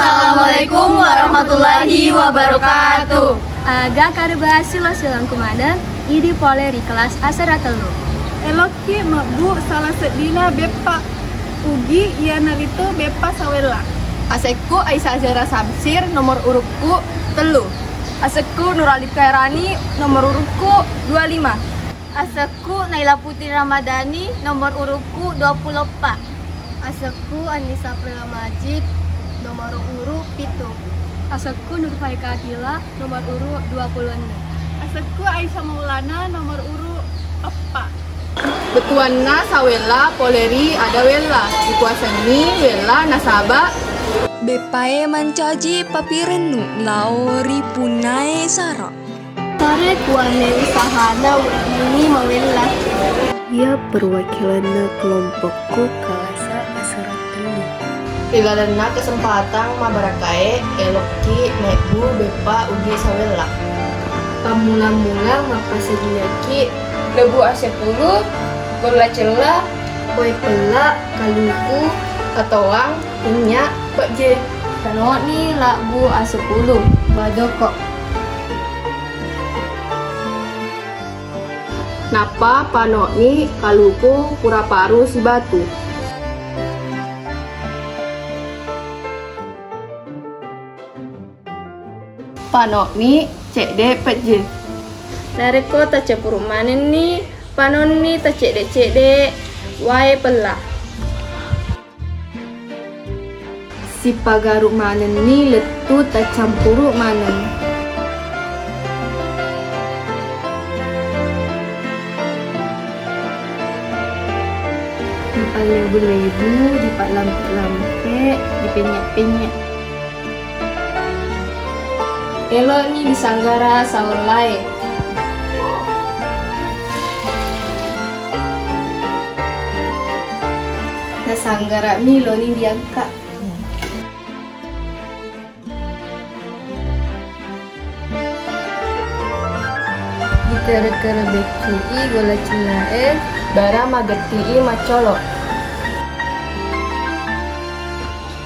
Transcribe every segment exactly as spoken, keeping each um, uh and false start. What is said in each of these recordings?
Assalamualaikum warahmatullahi wabarakatuh. Aga kabar, silong-silongku maneng, idi pole ri kelas asera tellu. Elokki mebbu salah seddina beppa ugi, iyanaritu beppa sawella. Asekku Aisyah Zahra Samsir, nomor urukku tellu. Asekku Nurali Kairani, nomor urukku dua lima. Asekku Naila Putri Ramadhani, nomor urukku dua puluh empat. Asekku Anissa Prila Majid, nomor uruk pitu. Asekku Nurfaika Akila, nomor uruk dua puluh enam. Asekku Aisyah Maulana, nomor uruk eppa. Bettuanna sawella pole ri ada wella, ikuasenni wella nasaba beppae mancaji papirennu lao ri punnae sara. Sare kuane usahana weddingngi mawella. Iya perwakilanna kelompokku kalasa asera tellu. Ri lalenna kesempatang mabarakae, elokki mebbu beppa ugi sawella. Pammula-mula mappaseddinakki lebbu asepulu, golla cella, wae pella, kaluku, atoang, minyak, pejje. Pano'ni labbu asepulu, badoko. Nappa pano'ni kaluku pura paru sibatu. Pano'ni cedde pejje. Narekko tacappuru manenni, panonni tacedde-cedde wae pella. Sipagaru manenni lettu tacampuru maneng. Dipallebu-lebu, dipallampe-lampe, dipenye-penye. Elo'ni disanggara sawellae. Nasanggara'mi loni diangka. Ditere-tere bekki'i golla cella'e, bara magetti'i maccolo.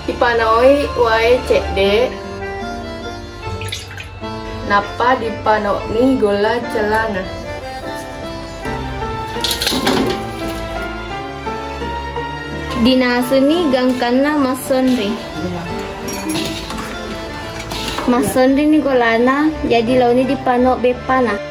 Ipanaoi wae cedde. Nappa dipano'ni golla cellana. Dinasuni gangkanna massonri. Massonrini gollana, jadi laoni dipano beppana.